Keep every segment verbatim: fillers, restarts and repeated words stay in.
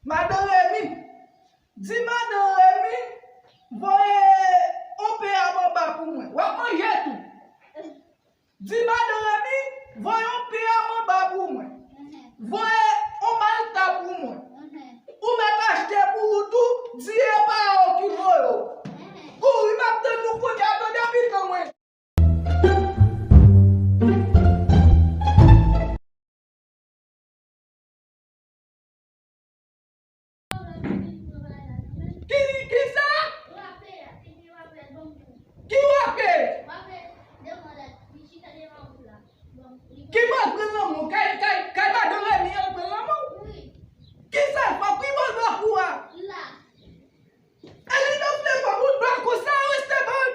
Madan Remi, di Madan Remi voye on pè a manba pou mwen. W ap manje tou. Di Madan Remi voye on pè a manba pou mwen. Voye on malta pou mwen. Ou mèt achte pou ou tou, di e pa ou ki voye w. Kouri, m ap tann ou kounye a, tande pikan mwen. Ki, ki sa? Ki rapè? Ki bò l pran lanmou? Kay, kay, kay madan Remi an l pran lanmou? Ki sa l fè? Ki bò l ba kou a? E li nan fle pa bout ba konsa, Esteban.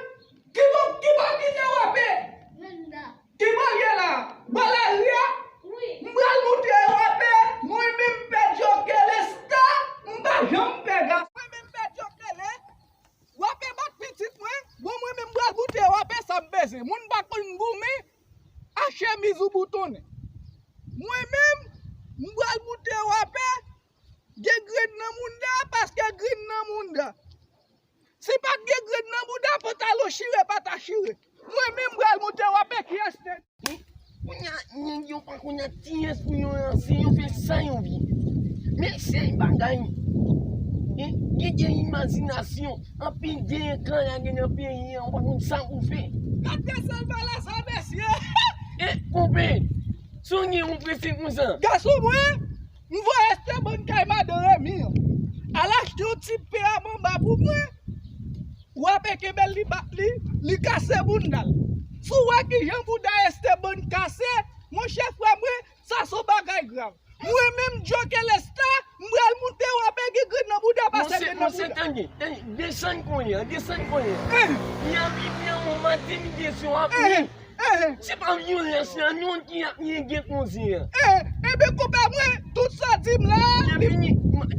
Ki bò, ki bò ki te rapè? Ki bò l ye la? Bò lari a? M pral moute rapè. Mwen menm pè Djoke Lesta, m pa janm pè gason. Mwen menm pè Djoke Lè, rapè bat pitit mwen. Bon, mwen menm m pral moute rapè sa m bezwen. Moun pa konn goumen a chemiz ou boutonnen. Mwen menm, m pral moute rapè. Gen grenn nan mounda, paske grenn nan mounda. Si pa t gen grenn nan bouda, pantalon chire pa ta chire. Mwen menm m pral moute rapè ki Esteban. Kounye a, nèg yo pa konn ak kiyès pou yo ranse, yo fè sa yo vle. Men sèl bagay, gen, gen imajinasyon, anpil gen ekran lage nan peyi an, ou pa konn sa pou fè. Gad de sèl bagay sa, mesye! E, konpè, si w gen yon prese konsa. Gason mwen, m voye Esteban kay madan Remi an. Al achte yon ti pè a manba pou mwen. Rapè kenbe l, li bat li, li kase bounda l. Si w wè kijan bouda Esteban kase, monchè frè mwen, sa se yon bagay grav. Mwen menm, Djoke Lesta, m pral moute rapè ki grenn nan bouda pase grenn nan bouda. Monchè, tande, tande, desann kounye a, desann kounye a. Li ap vini an moman de midyesyon ap vini. Se pa vyolans la non ki ap lege koze a. Enben, konpè mwen, tout sa w di m la.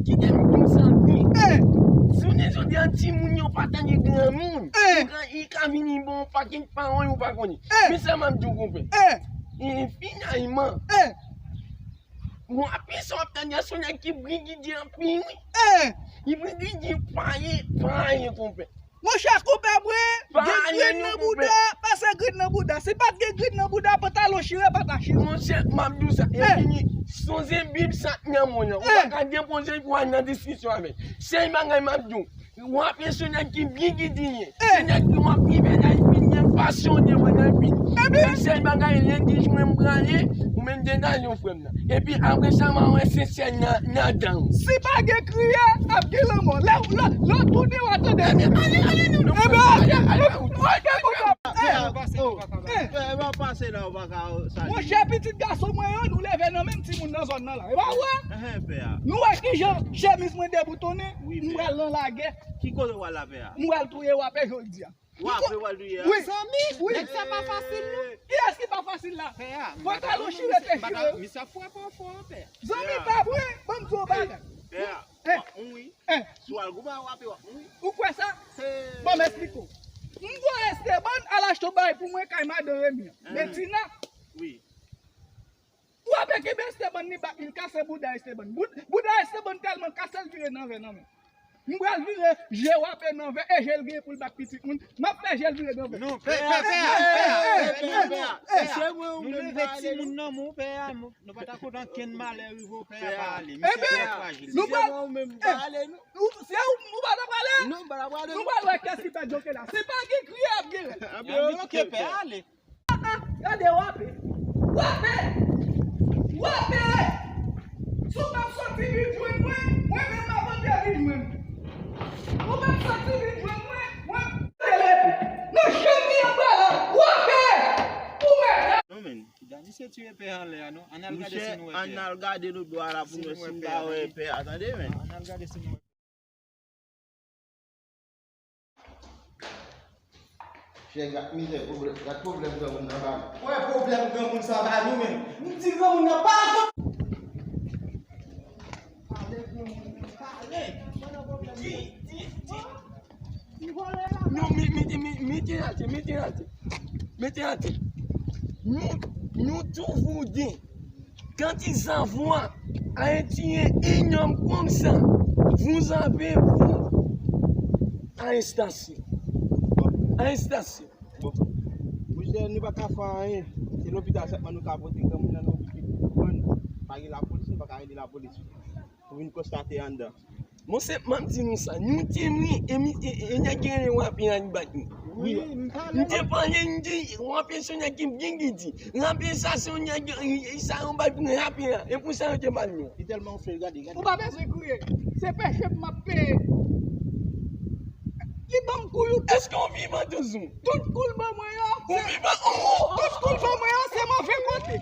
Kite m di w sa byen. Jounen jodi a, timoun yo pa tande granmoun. Li ka vini ba w pakèt pawòl ou pa konnen. Men sa m ap di w, konpè. Finalman, w ap, sa w ap tande a, se yon nèg ki brigidye anpil, wi. Li brigidye, payen, payen, konpè. Monchè, konpè mwen, gen grenn nan bouda, pase grenn nan bouda. Si pa t gen grenn nan bouda, pantalon chire pa ta chire. Monchè, m ap di w sa, epi sonje Bib sa k nan men w lan. Ou pa ka depoze l pou al nan diskisyon avè l. Sèl bagay m ap di w, w ap wè se nèg ki byen ki di ye. Se nèg ki w ap rive la, epi gen pasyon de mwen nan epi. Sèl bagay, lendi jwenn m prale, ou menm degaje w, frè m nan. Epi apre sa, m a wè se sèl nan, nan dan w. Si pa gen kriye, ap gen lanmò. Lè, lè, lè w tounen, w a tande. Ebyen, ale, ale, ale, ale. Ebyen, ok, ok, ok. Pè, pè, pè, pè, pè, pase la, ou pa ka salye. Monchè, pitit gason mwen yo, nou leve nan menm timoun nan zòn nan la. E pa vre? Nou wè kijan chemiz mwen deboutonnen, m pral nan lagè. Ki kote w al la, pè a? M pral touye w a pè jodi a. W ap pral touye a? Wi. Zanmi, nèg sa pa fasil non. Kiyès ki pa fasil la? Pè a, m pa ta renmen misye, m pa ta, misye ap frape w fò, pè a. Zanmi pa vre, ban m di w bagay. Pè a, w ap mouri. Si w al goumen w ap, w ap mouri. Ou kwè sa? Ban m esplike w. M voye Esteban al achte yon bagay pou mwen kay madan Remi an. Betina. Wi. W ap kenbe Esteban, li bat, li kase bouda Esteban. Boud-, bouda Esteban tèlman kase, l vire nan vè nan men. M pral vire je w a pè nan vè, e je l gen pou l bat pitit moun. M ap fè je l vire nan vè. Non, pè a, pè a, pè a, pè a, pè a, pè a. Se mwen ou menm pa ale non. Nou leve timoun nan men w, pè a, nou pa ta kontan kenn malè rive w, pè a, pa ale. Misye twò frajil. Nou pral, ou menm pa ale non. Se ou, nou pa ta prale? Non, m pa ta prale non. Nou pral wè kiyès ki pè Djoke la. Se pa gen kriye ap gen rèl. Ebyen, ok, pè a, ale. Ah, ah, gade w ap, w ap, w ap. Si w p ap soti vin jwenn mwen, mwen menm m ap antre vin jwenn ou. Si w p ap soti vin jwenn mwen, mwen nan janm li anba la, w ap, ou mèt. Non, men, Dani se tiye pè anlè a, non. Ann al gade si nou wè pè a. Ann al gade lòt bò a la pou nou wè si n pa wè pè a, tande, men. Ann al gade si nou wè. Chè, gad mizè, pwoblèm, gad pwoblèm granmoun nan ba nou. Wè pwoblèm granmoun sa ba nou menm. M di granmoun nan pa. Pale granmoun nan, pale. Di, di, di. Non, mete, mete, mete atè, mete atè. Mete atè. Nou, nou toujou gen Quand ils envoient à un tuer un homme comme ça, vous avez, vous, arrestation. Arrestation. Monchè, nou pa ka fè anyen. Se lopital sèlman nou ka pote granmoun nan, nou oblije pran. Pa gen lapolis, nou pa ka rele lapolis pou vin konstate anndan. Mwen senpman m di nou sa, nou te mwen, e, e, e, e nèg ki rele Wapen an li bat nou. Wi. M te pale, m di, Wapen se yon nèg ki byen ki di. Wapen sa se yon nèg, e, e, sa yon bay pou Wapen an. E pou sa yo te bat nou. Li tèlman fè, gade, gade. Ou pa bezwen kriye. Se peche m ap peye. Li ban m kou yo tout, Èske w vivan toujou? Tout kou l ban mwen yo. Ou vivan? Oh! Tout kou l ban mwen yo, se move kote.